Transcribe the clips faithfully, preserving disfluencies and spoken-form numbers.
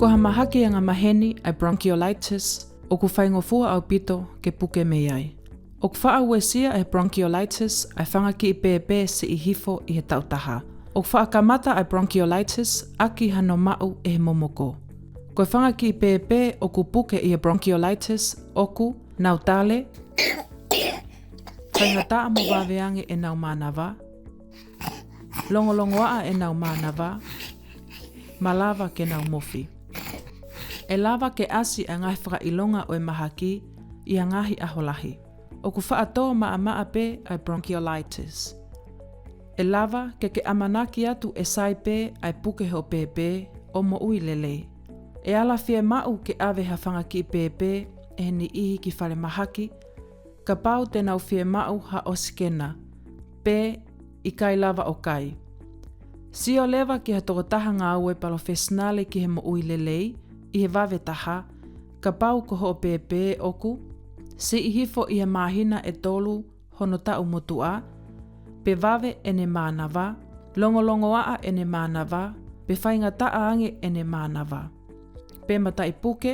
Ko ha mahaki angamaheni ʻa e bronchiolitis ʻoku faingofua ʻaupito ke puke mei ai. ʻOku faʻa uesia ʻe he bronchiolitis ʻa e fanga kiʻi pēpē siʻi hifo ʻi he taʻu taha. ʻOku faʻa kamata ʻa e bronchiolitis ʻaki hano maʻu ʻe he momoko. Ko e fanga kiʻi pēpē ʻoku puke ʻi he bronchiolitis ʻoku nau tale, faingataʻa mo vave ange ʻenau mānava, longolongoaʻa ʻenau mānava, malava ke nau mofi. ʻE lava ke ʻasi ʻa e ngaahi fakaʻilonga ʻo e mahaki ʻi ha ngaahi ʻaho lahi. ʻOku faʻa tō maʻamaʻa pē ʻa e bronchiolitis. ʻE lava ke ke ʻamanaki atu ʻe sai pē ʻa e puke hoʻo pēpē ʻo moʻui lelei. ʻE ala fiemaʻu ke ʻave ha fanga kiʻi pēpē ʻe he niʻihi ki falemahaki, kapau te nau fiemaʻu ha ʻosikena, pe ʻikai lava ʻo kai. Sio leva ki ha tokotaha ngāue palofesinale ki he moʻui lelei ʻi he vave taha, kapau ko hoʻo pēpē ʻoku siʻi hifo ʻi he māhina ʻe tolu hono taʻu motuʻa, pe vave ʻene mānava, longolongoaʻa ʻene mānava, pe faingataʻa ange ʻene mānava, pe mataʻi puke,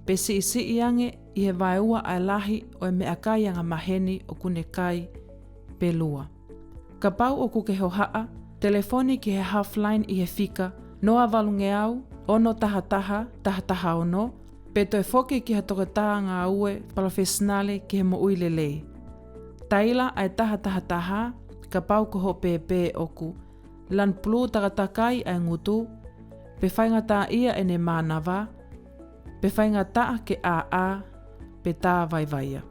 pe siʻisiʻi ange ʻi he vaeua ʻa e lahi ʻo e meʻakai angamaheni ʻoku ne kai, pe lua. Kapau ʻoku ke hohaʻa, telefoni ki he Healthline ʻi he fika noa valungeau ono taha taha taha taha ono, pe toe foki ki ha toketā ngāue palofesinale ki he moʻui lelei. Taila ʻa e taha taha taha kapau ko hoʻo pēpē ʻoku lanu pulū takatakai ʻa e ngutu, pe faingataʻaʻia ʻene mānava, pe faingataʻa ke ʻāʻā, pe tā vaivaia.